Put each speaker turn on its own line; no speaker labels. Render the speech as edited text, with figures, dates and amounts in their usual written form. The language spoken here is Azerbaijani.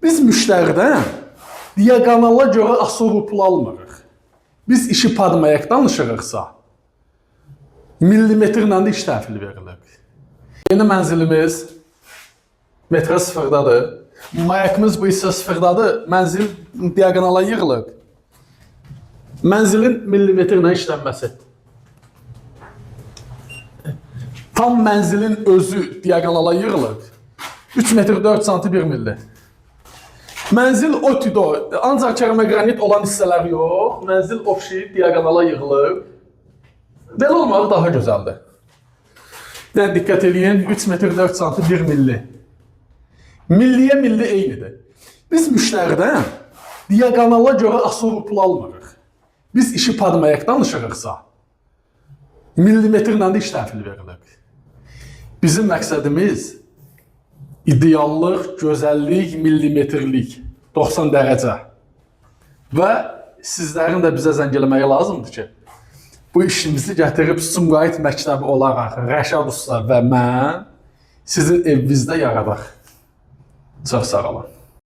Biz müştəridən diaqonala görə asılı pul almırıq. Biz işi padmayak danışırıqsa, millimetrlə də iş təhvili verilir. Yeni mənzilimiz metrə sıfırdadır. Mayakımız bu hissə sıfırdadır. Mənzil diaqonala yığılıb. Mənzilin millimetrlə işlənməsi. Tam mənzilin özü diaqonala yığılıb. 3 metr 4 santi 1 milli. Mənzil otido, ancaq keramik olan hissələr yox, mənzil opşi diaqonala yığılıb. Belə olmağı daha gözəldir. Yəni diqqət eləyin, 3 metr 4 santi 1 milli. Milliyə milli eynidir. Biz müştəridən diaqonala görə asılı pul almırıq. Biz işi padmayak danışırıqsa, millimetrlə də iş təhvili verilir. Bizim məqsədimiz ideallıq, gözəllik, millimetrlik, 90 dərəcə. Və sizlərin də bizə zəng eləməyi lazımdır ki, bu işimizi gətirib Sumqayıt məktəbi olaraq Rəşad usta və mən sizin evinizdə yaradaq. Çox sağ olun.